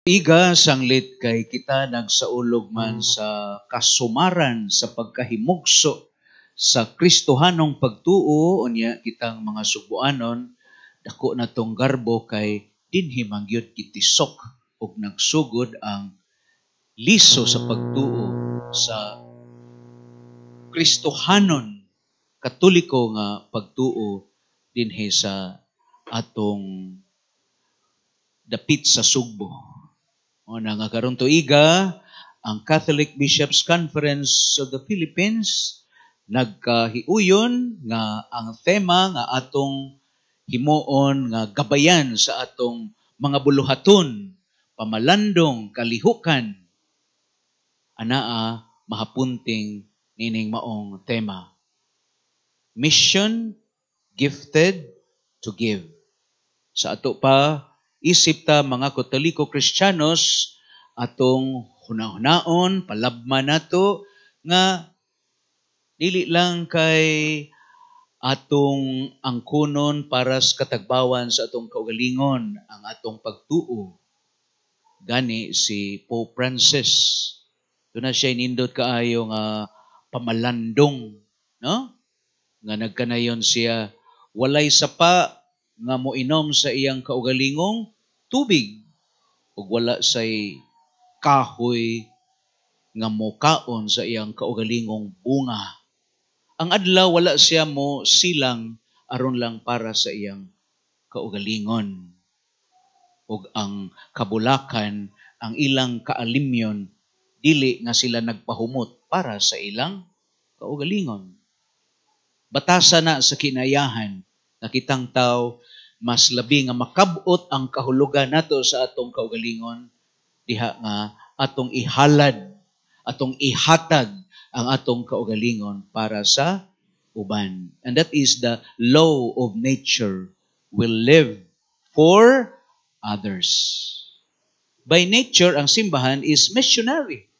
Iga sanglit kay kita nagsaulog man sa kasumaran sa pagkahimugso sa Kristohanong pagtuo, unya kitang mga Sugboanon, dako na tong garbo kay dinhi man gyud gitisok ug nagsugod ang liso sa pagtuo sa Kristohanon Katoliko nga pagtuo dinhi sa atong dapit sa Sugbo. O na nga karon tuiga ang Catholic Bishops Conference of the Philippines nagkahiuyon nga ang tema nga atong himuon nga gabayan sa atong mga buluhaton, pamalandong, kalihukan, anaa mahapunting nining maong tema: Mission gifted to give. Sa ato pa, isip ta mga Katoliko Kristiyanos, atong hunahunaon, palabman nato nga dili lang kay atong angkunon para sa katagbawan sa atong kaugalingon ang atong pagtuo. Gani si Pope Francis, duna siya nindot kaayo nga pamalandong, no? Nga nagkanayon siya, walay sapa nga moinom sa iyang kaugalingong tubig ug wala say kahoy nga mokaon sa iyang kaugalingong bunga. Ang adlaw wala siya mo silang aron lang para sa iyang kaugalingon. Ug ang kabulakan, ang ilang kaalimyon, dili nga sila nagpahumot para sa ilang kaugalingon. Batasa na sa kinayahan na kitang tao mas labi nga makabot ang kahulugan nato sa atong kaugalingon diha nga atong ihalad, atong ihatag ang atong kaugalingon para sa uban. And that is the law of nature. We live for others. By nature, ang simbahan is missionary.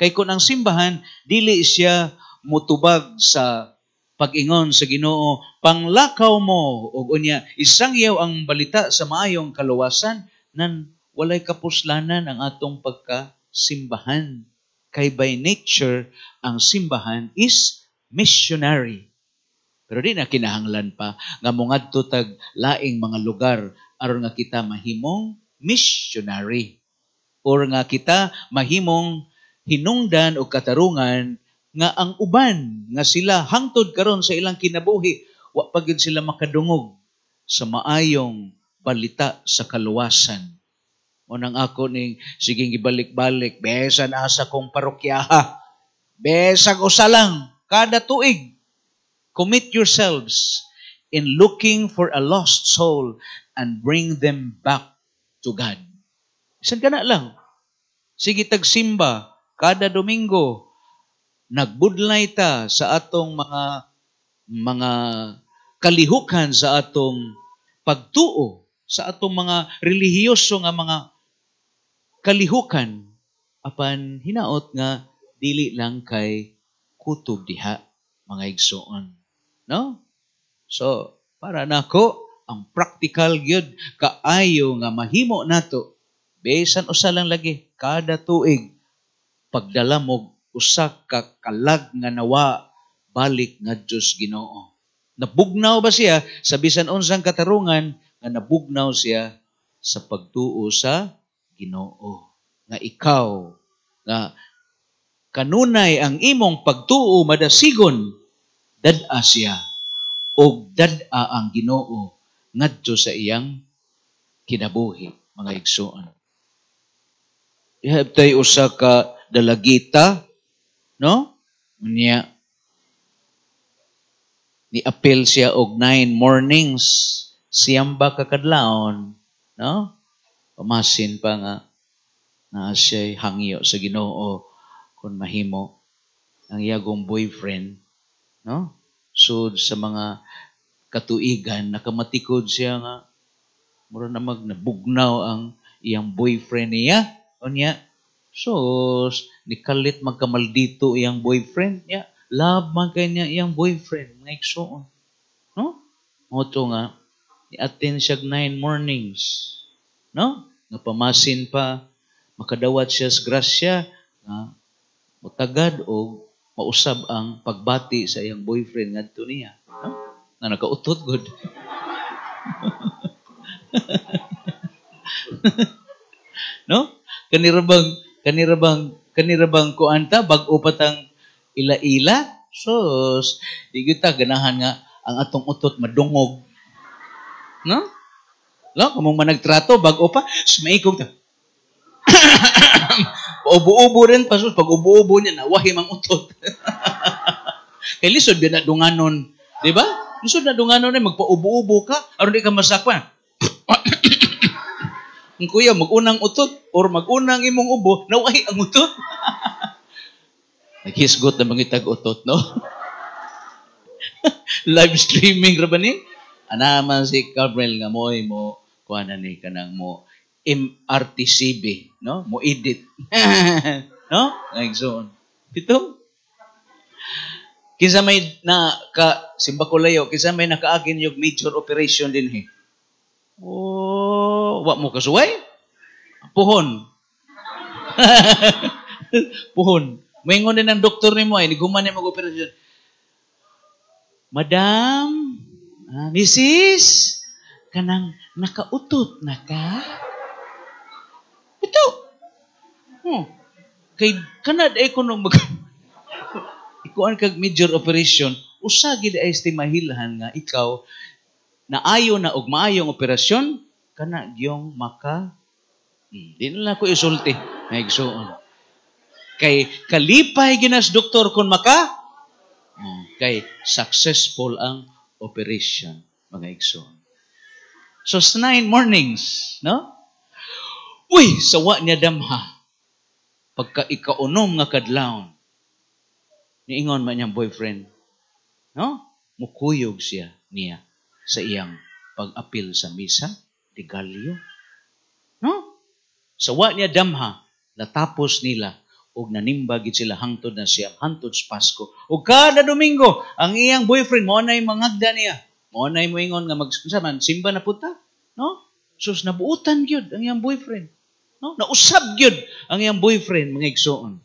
Kay kung ang simbahan, dili siya mutubag sa pag-ingon sa Ginoo, panglakaw mo ug unya isangyaw ang balita sa maayong kaluwasan, nan walay kapuslanan ang atong pagkasimbahan. Kay by nature, ang simbahan is missionary. Pero di na kinahanglan pa nga mongadto tag laing mga lugar aron nga kita mahimong missionary or nga kita mahimong hinungdan o katarungan nga ang uban nga sila hangtod karon sa ilang kinabuhi wa pa gyud sila makadungog sa maayong balita sa kaluwasan. Mao nang ako ning sige gibalik-balik besan asa kong parokyaha, besag usa lang kada tuig, commit yourselves in looking for a lost soul and bring them back to God. Bisan kana lang. Sige tagsimba kada Domingo, nagbudlay ta sa atong mga kalihukan sa atong pagtuo, sa atong mga relihiyoso nga mga kalihukan, apan hinaot nga dili lang kay kutob diha, mga igsoon, no? So para nako, ang practical gyud kaayo nga mahimo nato, bisan usa lang lagi kada tuig, pagdala mo usa ka kalag nga nawa balik ngadto sa Ginoo. Nabugnaw ba siya sa bisan unsang katarungan nga nabugnaw siya sa pagtuo sa Ginoo? Nga ikaw nga kanunay ang imong pagtuo madasigon, dad-a siya og dad-a ang Ginoo ngadto sa iyang kinabuhi, mga igsoon. Ihabtay usa ka dalagita, no? Unya ni apil siya og 9 mornings, 9 ba ka kadlawon, no? Pamasin pa nga na siya hangyo sa Ginoo kung mahimo ang iyagong boyfriend, no? Sud sa mga katuigan nakamatikod siya nga mura na mag nabugnaw ang iyang boyfriend niya. Unya sus, nikalit magkamaldito iyang boyfriend niya. Love man kay niya iyang boyfriend, mga igsoon, no? Mao to nga ni-attend siya 9 mornings, no? Nga pamasin pa. Makadawat siya sa grasya nga mutagad o mausab ang pagbati sa iyang boyfriend ngadto niya. No? Na nakautot gud. No? Kanira bang kuan ta bag-o pa tang ila-ila? Sus, di gyud ta ganahan nga ang atong utot madungog. No? No, kamong managtrato bag-o pa, sumaikog ta. Ubo-ubo rin pa, sus, pag ubo-ubo niya nawahi mang utot. Kay lisod biya na dunganon, di ba? Lisod na dunganon ay magpaubo-ubo ka aron di ka masakpan. Ang kuya, magunang utot or magunang imong ubo, nawahi ang utot. Naghisgot na mangitag utot, no? Live streaming ra ba ni? Ana man si Gabriel nga mo'y mo kuha na ni kanang mo MRTCB, no? Mo edit. No? Nagsoon. Dito. Kinsa may na ka simba ko layo, kinsa may nakaagin yung major operation din he. Oh, wa mo kasuway? Puhon. Puhon. Moingon din ang doktor nimo ay niguman ni mag-operasyon. Madam, Mrs., kanang nakautot na ka? Ito. Oh. Kay kanad ay kuno mag ikuan kag major operation, usa gid ay estimahilhan nga ikaw naayo na og maayong operasyon kana gyong maka di na lang ko isulti na igsuon. Kay kalipay ginas doktor kun maka kay successful ang operation, mga igsuon. So 9 mornings, no? Uy, sawa niya damha. Pagka ikaunom nga kadlawon, niingon man niyang boyfriend, no? Mukuyog siya niya sa iyang pag-apil sa misa, di galyo. No? Sawa niya damha, natapos nila, og nanimba gid sila hangtod na siya, hangtod sa Pasko. Og kada Domingo, ang iyang boyfriend, mao na'y mangagda niya. Mao na'y moingon nga unsa man, simba na punta. No? Sus, nabuutan gyud ang iyang boyfriend. No? Nausab gyud ang iyang boyfriend, mga igsoon.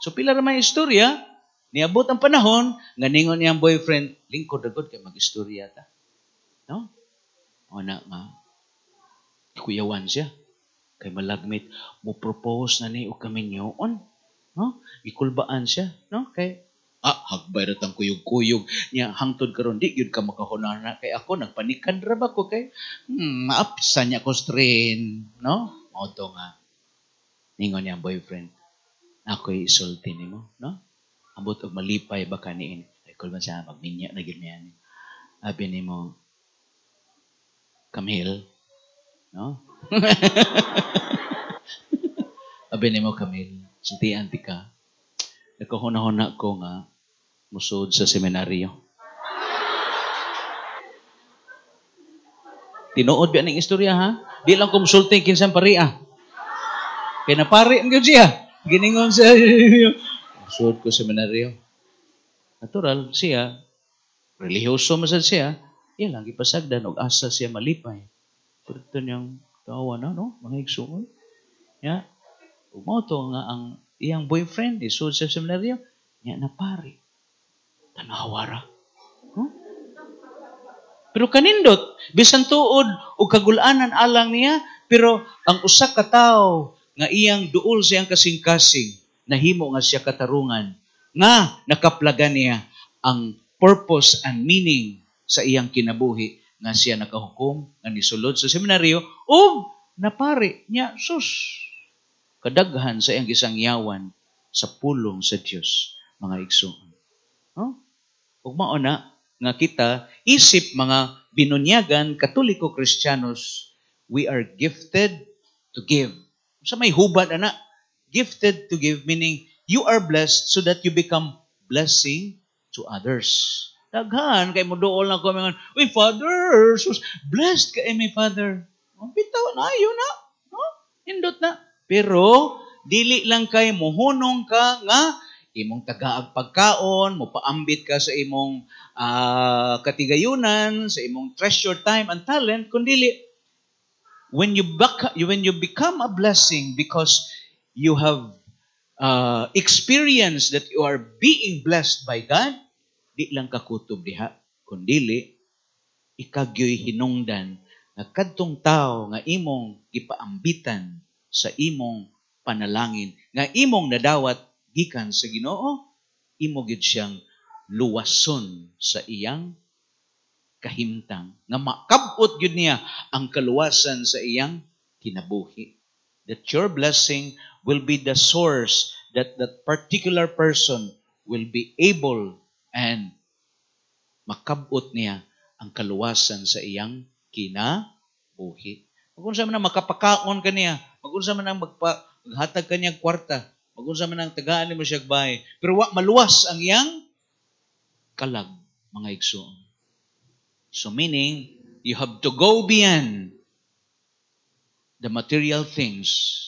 So pila ra may istorya, niabot ang panahon, nga ningon niyang boyfriend, lingkod ra gud kay mag-istorya ta. No? O na nga, kuyawan siya. Kay malagmit, mo propose na ni og kaminyoon. No? Gikulbaan siya, no? Kay hagbay ra tang kuyog-kuyog niya hangtod karon di gyud ka makahunana kay ako nagpanikan ra ba ko kay maapsa niya ko strain, no? Mao to nga ningon niya boyfriend, ako'y isulti nimo, no? Ambot og malipay ba kaniin. Ay kulban siya magminya na gyud niya. Abi nimo Camille, no? Abi nimo Camille, sultian ti ka. Nakahuna-huna ko nga musod sa seminaryo. Tinuod ba ning istorya ha? Di lang ko musulti kinsang pari ah. Kay napari ang gyud siya. Giningon sa musod ko seminaryo. Natural siya, relihiyoso man sad siya, iya lang gipasagdan og asa siya malipay. Pero ito niyang tawa na, no? Mga igsuon. Ya. Ug mao to nga ang iyang boyfriend isud sa seminaryo, niya napari. Tanawa ra. Huh? Pero kanindot, bisan tuod og kagulanan alang niya, pero ang usa ka tawo nga iyang duol sa iyang kasing-kasing, nahimo nga siya katarungan, nga nakaplagan niya ang purpose and meaning sa iyang kinabuhi, nga siya nakahukom, nga nisulod sa seminaryo, ug napari niya, sus, kadaghan sa iyang gisangyawan sa pulong sa Dios, mga igsoon. No? Ug mao na nga kita isip mga binunyagan Katoliko Kristiyanos, we are gifted to give. Sa may hubad ana, gifted to give meaning you are blessed so that you become blessing to others. Daghan kay mo duol na ko mga, uy Father, sus, blessed ka mi Father. Oh, bitaw na ayo na, no? Indot na. Pero dili lang kay mohunong ka nga imong tagaag pagkaon, mopaambit ka sa imong katigayunan, sa imong treasure, time and talent, kundili when you become a blessing because you have experienced that you are being blessed by God, di lang kakutob diha, kundili ikagyoy hinungdan nga kadtong tao nga imong gipaambitan sa imong panalangin, nga imong nadawat gikan sa Ginoo, imo gid siyang luwason sa iyang kahimtang, nga makabot gyud niya ang kaluwasan sa iyang kinabuhi. That your blessing will be the source that that particular person will be able and makabot niya ang kaluwasan sa iyang kinabuhi. Magunsa man ang makapakaon kaniya, magunsa man ang maghatag kaniya kwarta, magunsa man ang tagaan nimo siya bahay, pero wa maluwas ang iyang kalag, mga igsoon. So meaning, you have to go beyond the material things.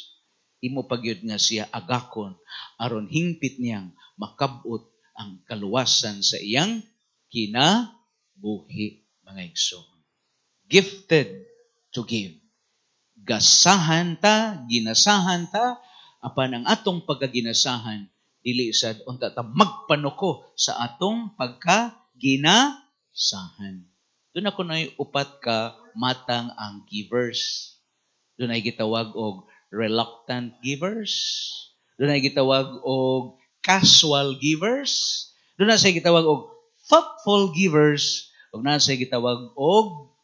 Imo pagyud nga siya agakon aron hingpit niyang makabot ang kaluwasan sa iyang kinabuhi, mga igsoon. Gifted to give. Gasahan ta, ginasahan ta, apan ang atong pagkaginasahan, dili sad unta ta magpanuko sa atong pagkaginasahan. Doon ako na'y upat ka matang ang givers. Doon ay gitawag og reluctant givers. Doon ay gitawag og casual givers. Doon na siya gitawag og thoughtful givers. Ug naa siya gitawag og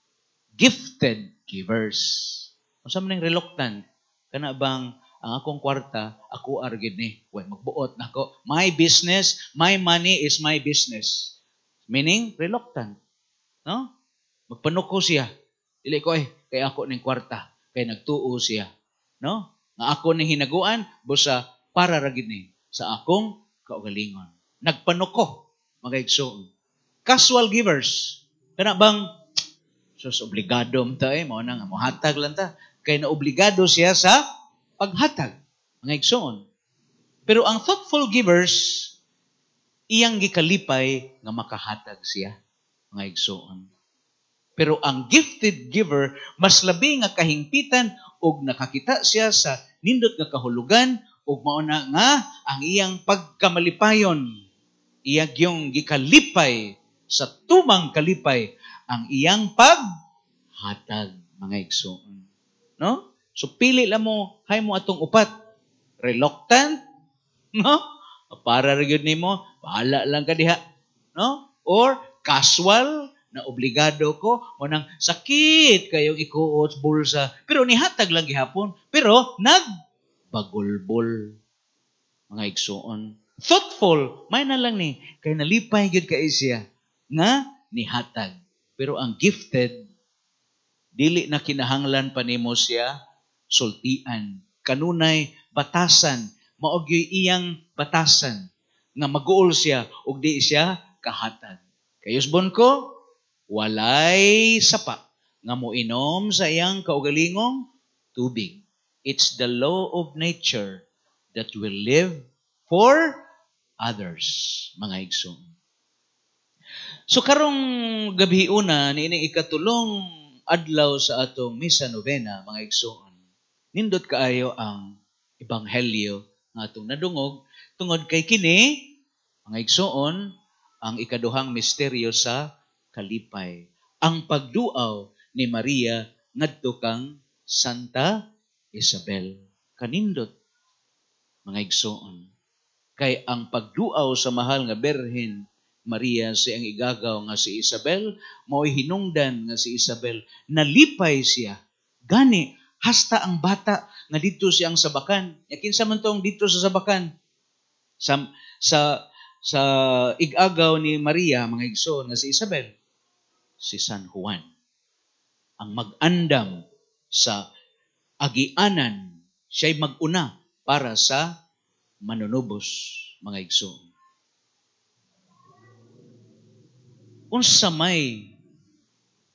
gifted givers. Unsa man ning reluctant? Kana bang ang akong kwarta, ako ra gyud ni. Way magbuot nako. My business, my money is my business. Meaning reluctant. No? Magpanuko siya. Dili ko kay ako ning kwarta, kay nagtuo siya. No? Nga ako ning hinaguan busa para ra gid ni sa akong kaugalingon. Nagpanuko, mga igsoon. Casual givers. Kana bang sus, obligado ta mao na nga mohatag lang ta, kay na obligado siya sa paghatag, mga igsoon. Pero ang thoughtful givers, iyang gikalipay nga makahatag siya, mga igsoon. Pero ang gifted giver, mas labi nga kahingpitan og nakakita siya sa nindot nga kahulugan ug mao na nga ang iyang pagkamalipayon, iyang yung gikalipay sa tumang kalipay ang iyang paghatag, mga igsoon. No? So pili lang mo, hay mo atong upat. Reluctant, no? Para ra gyud nimo, bahala lang ka diha, no? Or casual, na obligado ko, mo nang sakit kayong ikuot bulsa, pero nihatag lang gihapon, pero nagbagulbol, mga igsoon. Thoughtful, may na lang ni, kay nalipay gyud kay siya nga nihatag. Pero ang gifted, dili na kinahanglan pa nimo siya sultian. Kanunay batasan, mao gyud iyang batasan nga maguol siya ug di siya kahatag. Kayusbon ko, walay sapa nga moinom sa iyang kaugalingong tubig. It's the law of nature that will live for others, mga igsoon. So karong gabi una niining ikatulong adlaw sa atong misa novena, mga igsoon. Nindot kaayo ang ebanghelyo nga atong nadungog tungod kay kini, mga igsoon, ang ikaduhang misteryo sa kalipay, ang pagduaw ni Maria ngadto kang Santa Isabel. Kanindot, mga igsoon, kay ang pagduaw sa mahal nga Birhen Maria sa iyang igagaw nga si Isabel, mao'y hinungdan nga si Isabel nalipay siya. Gani hasta ang bata nga didto siyang sabakan. Ya kinsa man tong didto sa sabakan? Sa igagaw ni Maria, mga igsoon, nga si Isabel, si San Juan. Ang mag-andam sa agianan, siya'y mag-una para sa manunubos, mga igsoon. Unsa may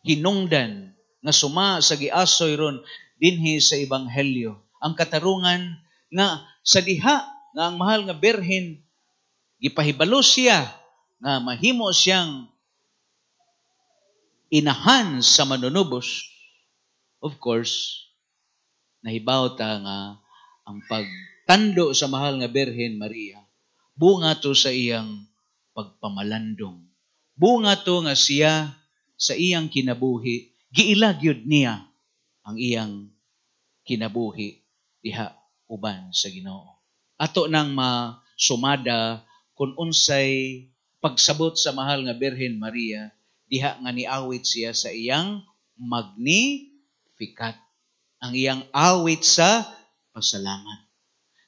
hinungdan nga suma sa giasoy ron dinhi sa ebanghelyo, ang katarungan nga sa diha nga ang mahal nga birhen gipahibalo siya nga mahimo siyang inahan sa manunubos. Of course, nahibaw ta nga ang pag Tando sa mahal nga Birhen Maria, bunga to sa iyang pagpamalandong. Bunga to nga siya sa iyang kinabuhi, giila gyud niya ang iyang kinabuhi diha uban sa Ginoo. Ato nang masumada kung unsay pagsabot sa mahal nga Birhen Maria diha nga niawit siya sa iyang Magnificat. Ang iyang awit sa pasalamat.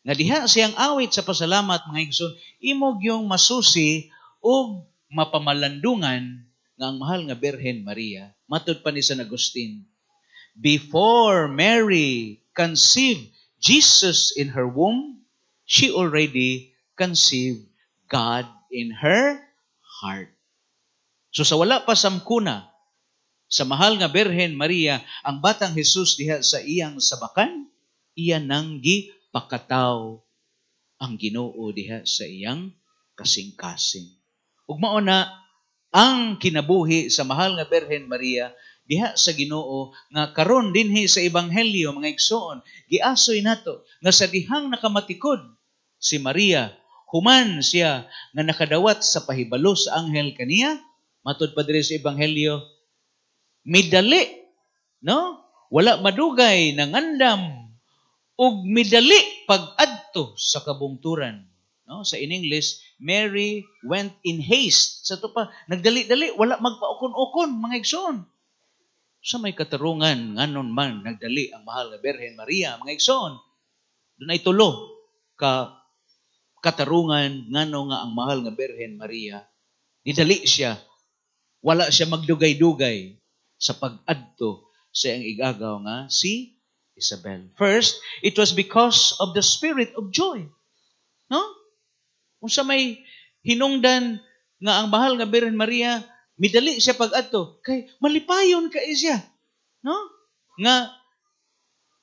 Nga diha siyang awit sa pasalamat, mga igsoon, imo gyung masusi og mapamalandungan nga ang mahal nga Birhen Maria, matud pa ni San Agustin, before Mary conceived Jesus in her womb, she already conceived God in her heart. So sa wala pa samkuna sa mahal nga Birhen Maria ang batang Jesus diha sa iyang sabakan, iya nang gipakataw ang Ginoo diha sa iyang kasing-kasing. Ug mao na ang kinabuhi sa mahal nga Birhen Maria diha sa Ginoo nga karon dinhi sa Ebanghelyo, mga igsoon, giasoy nato nga sa dihang nakamatikod si Maria human siya nga nakadawat sa pahibalo sa anghel kaniya, matud pa diri sa Ebanghelyo, midali, no? Wala madugay, nangandam ug midali pag-adto sa kabungturan, no? Sa in English, Mary went in haste. Sa to pa, nagdali-dali, wala magpaukon-ukon, mga igsoon. Sa may katarungan nganon man nagdali ang mahal nga Birhen Maria, mga igsoon? Dunay tulo ka katarungan ngano nga ang mahal nga Birhen Maria nidali siya, wala siya magdugay-dugay sa pag-adto sa iyang igagaw nga si Isabel. First, it was because of the spirit of joy. No? Unsa may hinungdan nga ang mahal nga Birhen Maria midali siya pag-adto? Kay malipayon kay siya. No? Nga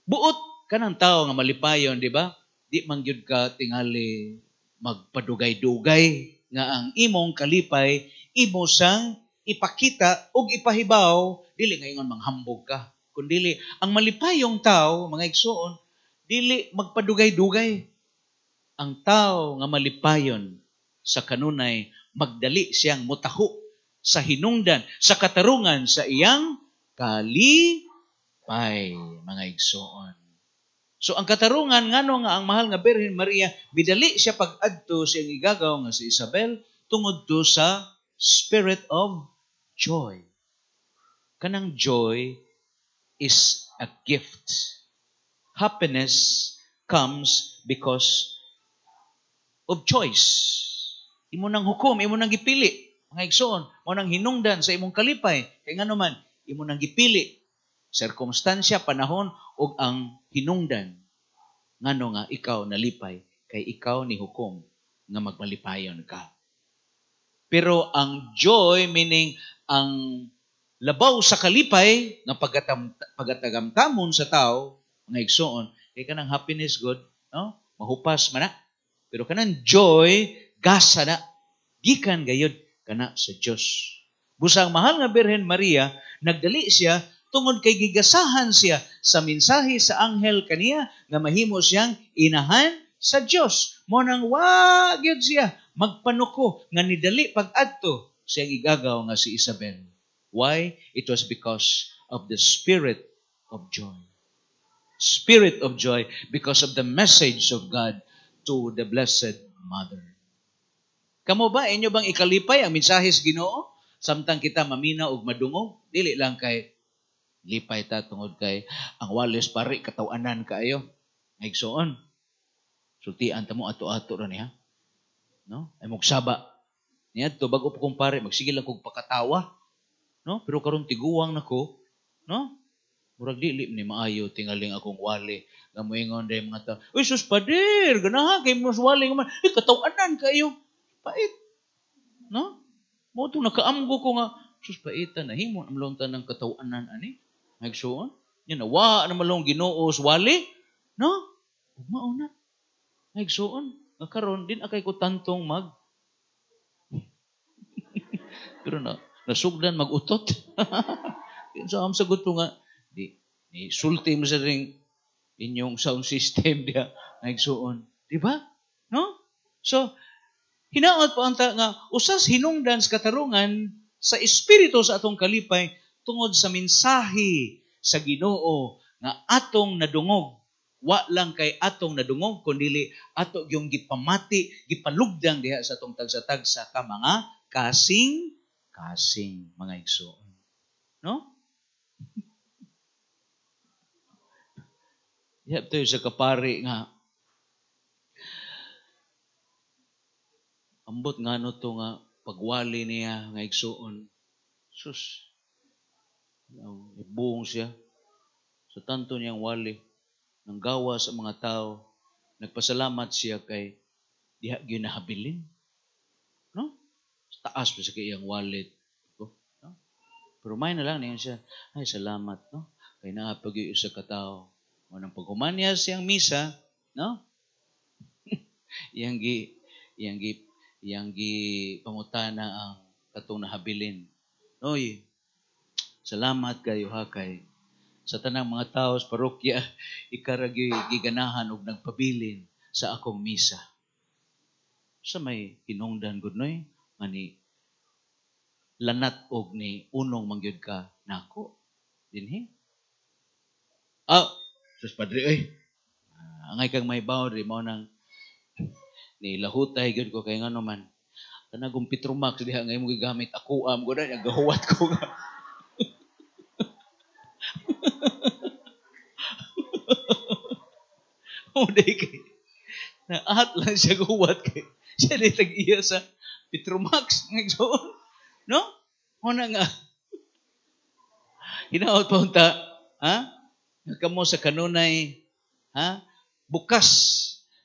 buot kanang tao nga malipayon, di ba? Di man gyud ka tingali magpadugay-dugay nga ang imong kalipay imo sang ipakita og ipahibaw, dili nga ingon manghambog ka, kundili ang malipayong tao, mga igsoon, dili magpadugay-dugay. Ang tao nga malipayon sa kanunay magdali siyang mutaho sa hinungdan, sa katarungan sa iyang kalipay, mga igsoon. So ang katarungan ngano nga ang mahal nga Birhen Maria bidali siya pag-adto sa iyang igagaw nga si Isabel, tungod to sa spirit of joy. Kanang joy is a gift. Happiness comes because of choice. Imo nang hukom, imo nang gipili. Mga igsoon, mo nang hinungdan sa imong kalipay. Kay ngano man, imo nang gipili sirkumstansya, panahon ug ang hinungdan ngano nga ikaw nalipay, kay ikaw ni hukom nga magmalipayon ka. Pero ang joy, meaning ang labaw sa kalipay nga pagatagamtamon sa tao, mga igsoon, kay kanang happiness good, no? Mahupas man na. Pero kanang joy, gasa na, gikan gayud kana sa Dios. Busang mahal nga Birhen Maria, nagdali siya tungod kay gigasahan siya sa mensahe sa anghel kaniya nga mahimo siyang inahan sa Dios. Mo nang wa gyud siya magpanuko nga nidali pag-adto sa iyang igagaw nga si Isabel. Why? It was because of the spirit of joy. Spirit of joy because of the message of God to the Blessed Mother. Kamo ba, inyo bang ikalipay ang mensahe sa Ginoo? Samtang kita mamina og madungog, dili lang kay lipay ta tungod kay ang walis pari katawanan kaayo. Igsoon. Sultian ta mo ato-ato ra niya. No? Ay mogsaba. Niadto bago pa kong pare, magsige lang kog pakatawa. No? Pero karon tiguwang nako, no? Murag dili ni maayo tingaling akong wali nga moingon day mga tao. "Uy sus pader, ganahan kay mo wali man. Eh katawanan kayo." Pait. No? Mo to nakaamgo ko nga sus paita na himo ang ng katawanan ani. Nagsuon. Yan wa na malong Ginoo wali, no? Ug mao na. Nagsuon. Nga karon din akay ko tantong mag pero na nasugdan magutot. Kinsa am sagot ko nga di ni sulti mo sa ring inyong sound system diha, nagsuon. Di ba? No? So, hinaot pa unta nga usas hinungdan sa katarungan sa espiritu sa atong kalipay tungod sa mensahe sa Ginoo nga atong nadungog. Wa lang kay atong nadungog kundili ato yung gipamati, gipalugdang diha sa atong tagsa-tagsa ka mga kasing-kasing mga igsoon. No? Diha tayo sa kapari nga ambot nga no to nga pagwali niya nga igsoon. Sus. Ibuong siya sa tanto niyang wali nang gawa sa mga tao, nagpasalamat siya kay diha gyud nahabilin. No? Sa taas pa sa iyang wallet. No? Pero may na lang niya siya, ay salamat, no? Kay naa pa gyud usa ka tawo. Mo nang paghuman niya siyang misa, no? Iyang gi pangutana ang katong nahabilin. Oy, salamat kayo ha kay sa tanang mga tao sa parokya, ikaragi giganahan og nagpabilin sa akong misa. Sa may hinungdan gud noy, mani lanat og ni unong mangyud ka nako dinhi. Ah, sus padre oy. Angay kang may bawo diri mao nang ni lahutay gyud ko kay ngano man. Kanagong Petromax diha nga imong gigamit ako am gud na gahuwat ko nga. Uday kay naat lang siya guwat kay siya ni tag-iya sa Petromax ngigsoon, no? Una nga hinaot pa unta, ha? Kamo sa kanunay, ha? Bukas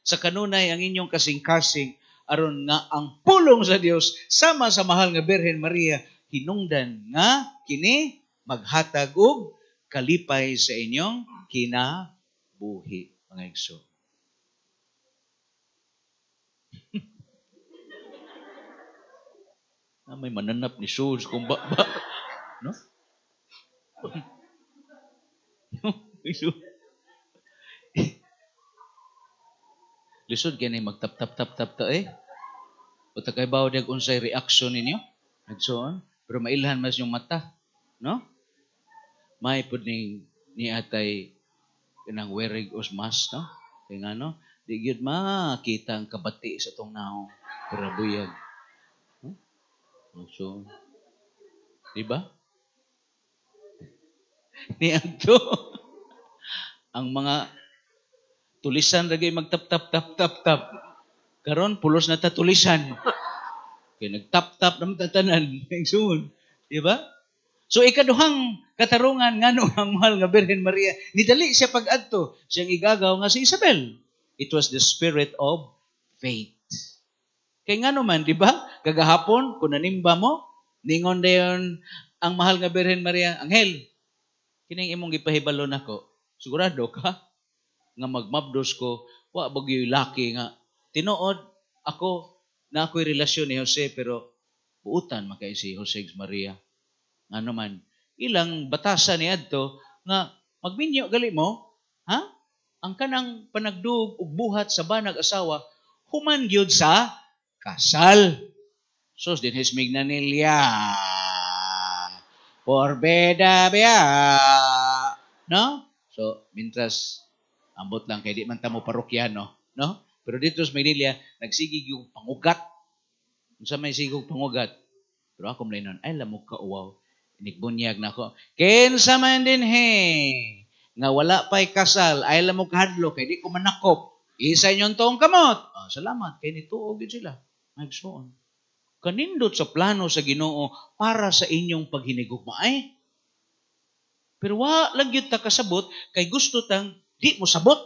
sa kanunay ang inyong kasing-kasing aron nga ang pulong sa Dios sama sa mahal nga Birhen Maria hinungdan nga kini maghatag og kalipay sa inyong kinabuhi, mga igsoon. May mananap ni Sus kung ba, no? Lisod kaya na magtap-tap-tap-tap ta eh. O takay bawo diag unsay reaction ninyo? Nagsoon? Pero mailhan mas yung mata, no? May pud ni atay kanang wearing os mask, no? Kaya nga, no? Di gyud makita ang kabati sa tong naong pero buyag. Huh? So, di ba? Niadto ang mga tulisan lagi magtap-tap-tap-tap-tap. Karon pulos na ta tulisan. Kay nagtap-tap naman tatanan. Igsoon, di ba? So ikaduhang katarungan ngano ang mahal nga Birhen Maria nidali siya pag-adto siyang igagaw nga si Isabel. It was the spirit of faith. Kay ngano man, di ba? Kagahapon kun nanimba mo, ningon dayon ang mahal nga Birhen Maria, anghel, kining imong gipahibalo nako. Sigurado ka nga magmabdos ko, wa bagyoy laki nga tinuod ako na ako'y relasyon ni Jose pero buutan makay si Jose Maria. Ano man, ilang batasan ni adto nga magminyo gali mo, ha? Ang kanang panagdug ug buhat sa banag asawa human gyud sa kasal. Sos din hismig na nilya. Porbeda bia. No? So, mintras ambot lang kay di man ta mo parokyano, no? Pero dito sa Maynila, nagsigig yung pangugat. Unsa may sigog pangugat? Pero ako mlainon, ay lamok ka uwaw. Inikbunyag na ako. Kinsa man din he, nga wala pa'y kasal, ay lamok hadlo, kay di ko manakop. Isa inyong tuong kamot. Oh, salamat, kay nituog yun sila. Nagsuon. Kanindot sa plano sa Ginoo para sa inyong paghinigugma ay. Pero wa lang yun ta kasabot, kay gusto tang di mo sabot.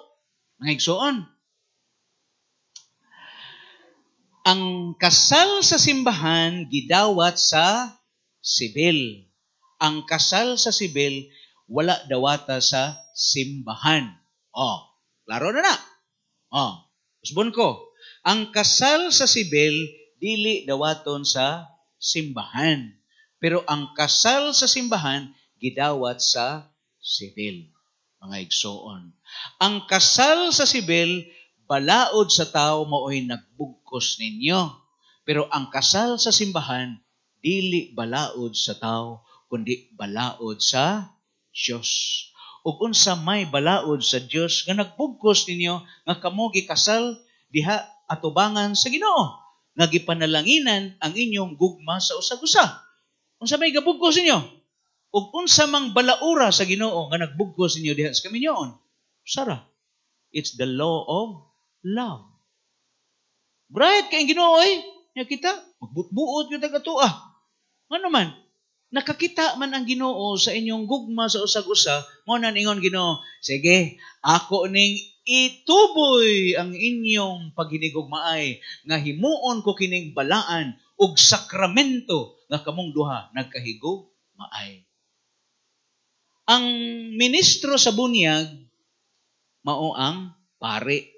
Nagsuon. Ang kasal sa simbahan gidawat sa sibil. Ang kasal sa sibil, wala dawata sa simbahan. Oh, klaro na na. Oh, usbon ko. Ang kasal sa sibil, dili dawaton sa simbahan. Pero ang kasal sa simbahan, gidawat sa sibil. Mga igsoon. Ang kasal sa sibil, Balaod sa tao mao'y nagbugkos ninyo. Pero ang kasal sa simbahan, dili balaod sa tao, kundi balaod sa Dios. Ug unsa may balaod sa Dios nga nagbugkos ninyo nga kamo gikasal diha atubangan sa Ginoo, nga gipanalanginan ang inyong gugma sa usag-usa? Unsa may gabugkos ninyo? Ug unsa mang balaura sa Ginoo nga nagbugkos ninyo diha sa kaminyoon? Sara. It's the law of love. Bright kay Ginoo ay nya kita magbutbuot gyud tag atoa. Ngano man? Nakakita man ang Ginoo sa inyong gugma sa usag-usa, mo na ingon Ginoo, "Sige, ako ning ituboy ang inyong paghinigugmaay nga himuon ko kining balaan ug sakramento nga kamong duha nagkahigugmaay." Ang ministro sa bunyag mao ang pari.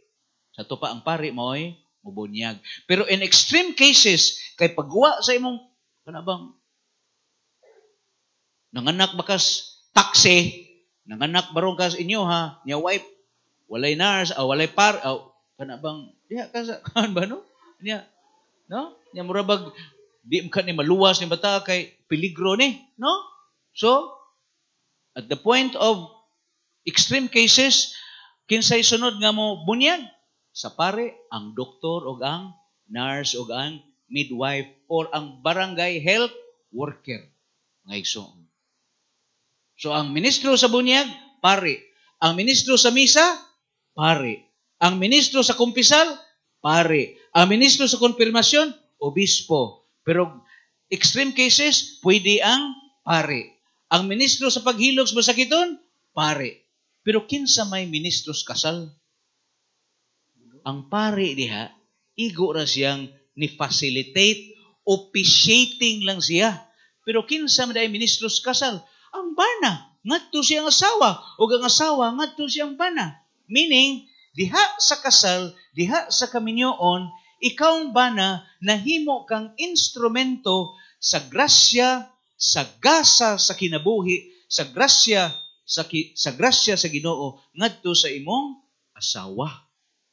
Sa ato pa, ang pari mao'y mubunyag. Pero in extreme cases, kay pagwa sa imong kana bang nanganak bakas taxi, nanganak barong kas inyo ha, niya wife, walay nurse, o walay par, o kana bang diha ka sa kan ba, no? Niya, no? Niya mura bag di ka ni maluwas ni bata kay peligro ni, no? So, at the point of extreme cases, kinsay sunod nga mo bunyag? Sa pare, ang doktor o ang nurse o ang midwife or ang barangay health worker. Mga igsoon. So ang ministro sa bunyag, pare. Ang ministro sa misa, pare. Ang ministro sa kumpisal, pare. Ang ministro sa konfirmasyon, obispo. Pero extreme cases, pwede ang pare. Ang ministro sa paghilog sa masakiton, pare. Pero kinsa may ministro sa kasal? Ang pare diha, igo ra siyang ni facilitate, officiating lang siya. Pero kinsa man ay ministro sa kasal? Ang bana, ngadto siyang asawa, ug ang asawa ngadto siyang bana. Meaning, diha sa kasal, diha sa kaminyoon, ikaw ang bana, nahimo kang instrumento sa grasya, sa gasa sa kinabuhi, sa grasya sa Ginoo ngadto sa imong asawa.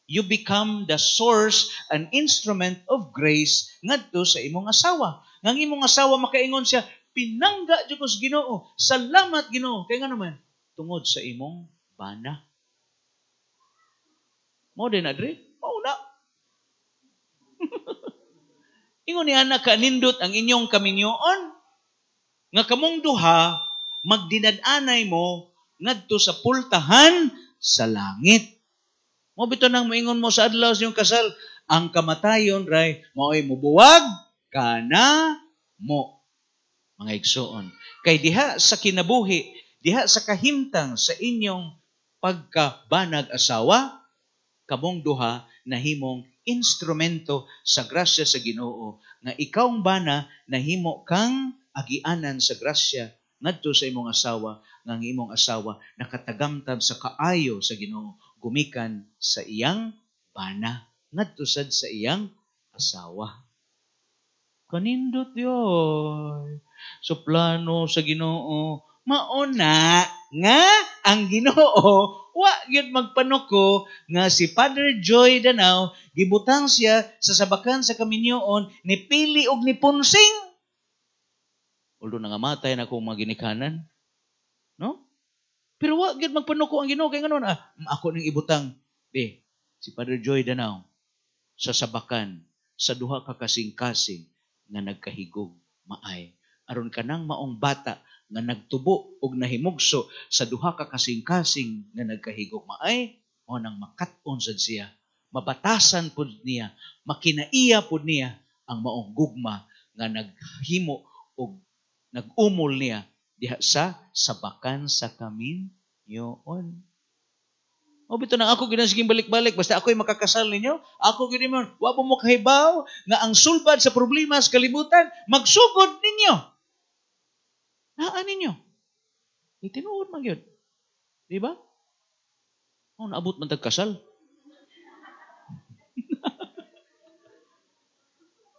You become the source and instrument of grace ngadto sa imong asawa. Ngang imong asawa makaingon siya, "Pinangga jud ko sa Ginoo. Salamat, Ginoo." Kay ngano man? Tungod sa imong bana. Mo din adre? Mao na. Ingon ni ana kanindot ang inyong kaminyoon nga kamong duha magdinad-anay mo ngadto sa pultahan sa langit. Mo bitaw nang moingon mo sa adlaw sa inyong kasal, ang kamatayon ray mao'y mubuwag kana mo. Mga igsoon, kay diha sa kinabuhi, diha sa kahimtang sa inyong pagkabanag asawa, kamong duha nahimong instrumento sa grasya sa Ginoo nga ikaw ang bana nahimo kang agianan sa grasya ngadto sa imong asawa, nga ang imong asawa nakatagamtam sa kaayo sa Ginoo gumikan sa iyang bana ngadto sad sa iyang asawa. Kanindot yoy. So plano sa Ginoo mao na nga ang Ginoo wa gyud magpanuko nga si Father Joy Danao gibutang siya sa sabakan sa kaminyoon ni pili og ni punsing. Although nangamatay na akong mga ginikanan, no? Pero wa gyud magpanuko ang Ginoo kay ngano na ako ning ibutang be si Father Joy Danao sa sabakan sa duha ka kasing-kasing nga nagkahigog maay, aron kanang maong bata nga nagtubo og nahimugso sa duha ka kasing-kasing nga nagkahigog maay, mo nang makat-on sad siya, mabatasan pud niya, makinaiya pud niya ang maong gugma nga naghimo og nag-umol niya diha sa sabakan sa kaminyoon. O bitaw nang ako ginasiging balik-balik, basta ako'y makakasal ninyo, ako gini mo, wa mo kahibaw nga ang sulbad sa problema sa kalibutan, magsugod ninyo. Naa ninyo. Itinuod man gyud. Di ba? Oh, naabot man tag kasal.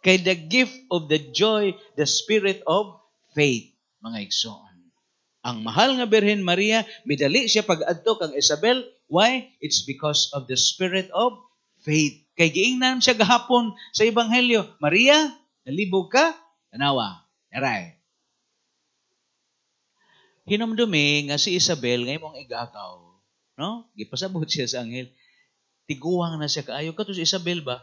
Kay the gift of the joy, the spirit of faith, mga igsoon. Ang mahal nga Birhen Maria, midali siya pag-adto kang Isabel. Why? It's because of the spirit of faith. Kay giingnan siya gahapon sa Ebanghelyo, "Maria, nalibog ka, tanawa, aray." Hinumdumi nga si Isabel nga imong igagaw, no? Gipasabot siya sa anghel. Tiguang na siya kaayo. Kato si Isabel ba?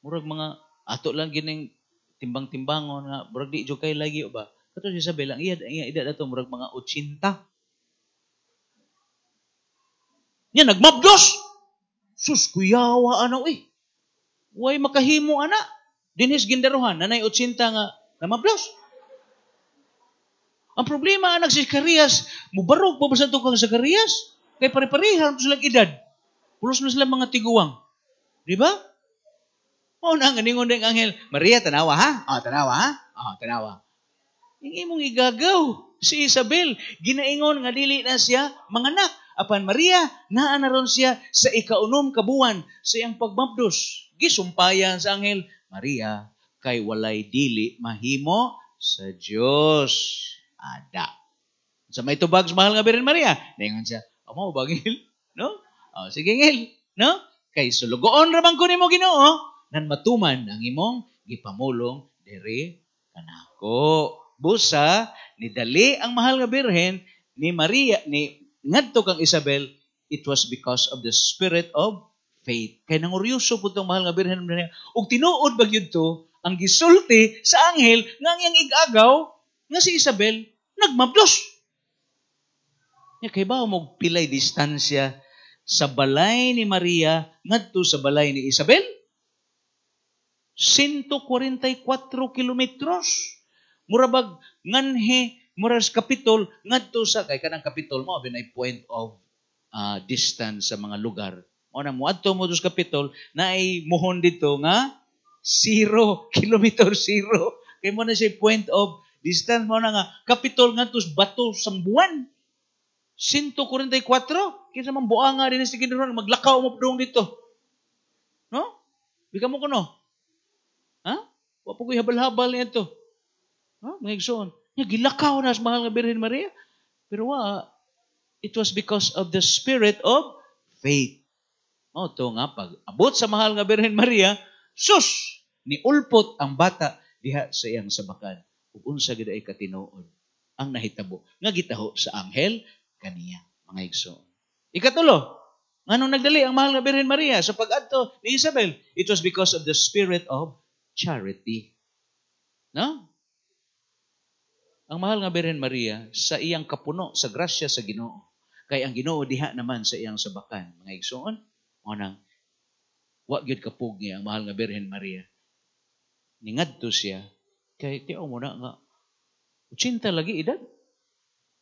Murag mga ato lang gining timbang-timbangon nga murag di jud kay lagi ba? Kato si Isabel, ang iya edad ato murag mga 80. Nya nagmabdos. Sus, kuyawa ano eh. Way makahimo ana. Dinhis gindaruhan, nanay 80 nga namabdos. Ang problema anak si Zacarias, mubarog pa ba sa tukang Zacarias? Kay pare-pareha silang edad. Pulos na sila mga tiguang. Di ba? Mao na nga ningon ng anghel, "Maria, tanawa ha? Ah, tanawa ha? Ah, tanawa. Yung imong igagaw, si Isabel, ginaingon nga dili na siya manganak. Apan Maria, naa na ron siya sa 6 ka buwan sa iyang pagmabdos. Gisumpayan sa anghel, 'Maria, kay walay dili mahimo sa Dios.' Ada. Sa may tubag sa mahal nga Birhen Maria, ningon siya, 'Amo ba, anghel? No? Oh, sige, anghel, no? Kay sulugoon ra man ko nimo, Ginoo, nan matuman ang imong gipamulong diri kanako.' Busa nidali ang mahal nga Birhen ni Maria ni ngadto kang Isabel, it was because of the spirit of faith. Kay nanguryoso pud tong mahal nga Birhen Maria. Ug tinuod ba gyud to ang gisulti sa anghel nga ang iyang igagaw nga si Isabel nagmabdos? Nya kay ba mo pilay distansya sa balay ni Maria ngadto sa balay ni Isabel? 144 kilometros. Murabag nganhi murag Kapitol ngadto sa kay kanang Kapitol mo binay point of distance sa mga lugar. Mo na moadto mo sa Kapitol naay muhon dito nga 0 kilometer 0. Kay mo na siya point of distance mo na nga Kapitol ngadto sa Bato Sambuan. 144. Kinsa man buanga din sa Ginoo maglakaw mo padung dito. No? Bika mo kuno. Ha? Wa pa ko'y habal-habal niya to. No? Mga igsoon. Nya gilakaw na sa mahal nga Birhen Maria. Pero wa, it was because of the spirit of faith. Mao to nga pag abot sa mahal nga Birhen Maria, sus, niulpot ang bata diha sa iyang sabakan. Ug unsa gid ay katinuod ang nahitabo nga gitaho sa anghel kaniya, mga igsoon. Ikatulo, nganong nagdali ang mahal nga Birhen Maria sa pag-adto ni Isabel? It was because of the spirit of charity. No? Ang mahal nga Birhen Maria sa iyang kapuno sa grasya sa Ginoo. Kay ang Ginoo diha naman sa iyang sabakan, mga igsoon. Mao nang wa gyud kapugi ang mahal nga Birhen Maria. Ningadto siya kay tiaw mo na nga 80 lagi edad.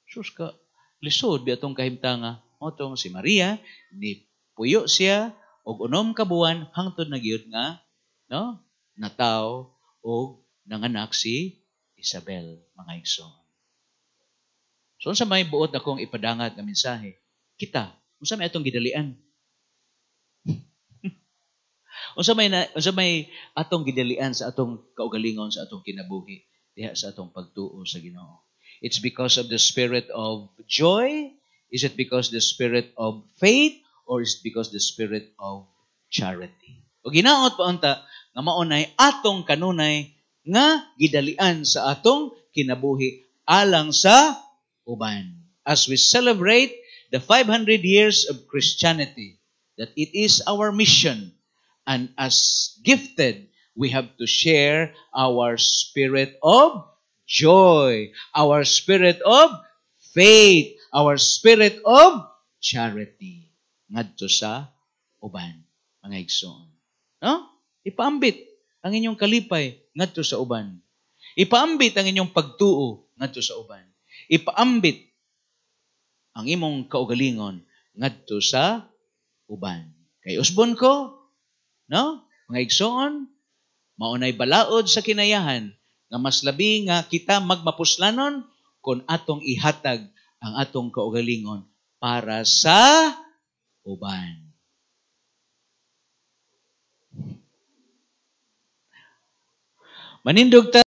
Sus ka lisod bi atong kahimtanga. Mao tong si Maria ni puyo siya og 6 ka buwan hangtod na gyud nga no nataw og nanganak si Isabel, mga igsoon. So unsa may buot akong ipadangat nga mensahe? Kita, unsa may atong gidalian? Unsa may atong gidalian sa atong kaugalingon, sa atong kinabuhi, diha sa atong pagtuo sa Ginoo? It's because of the spirit of joy? Is it because the spirit of faith? Or is it because the spirit of charity? O ginaot pa unta nga maunay atong kanunay nga gidalian sa atong kinabuhi alang sa uban. As we celebrate the 500 years of Christianity, that it is our mission, and as gifted, we have to share our spirit of joy, our spirit of faith, our spirit of charity ngadto sa uban, mga igsoon. No? Ipaambit ang inyong kalipay ngadto sa uban. Ipaambit ang inyong pagtuo ngadto sa uban. Ipaambit ang imong kaugalingon ngadto sa uban. Kay usbon ko, no? Mga igsoon, maunay balaod sa kinayahan nga mas labi nga kita magmapuslanon kung atong ihatag ang atong kaugalingon para sa uban. Manindog ta.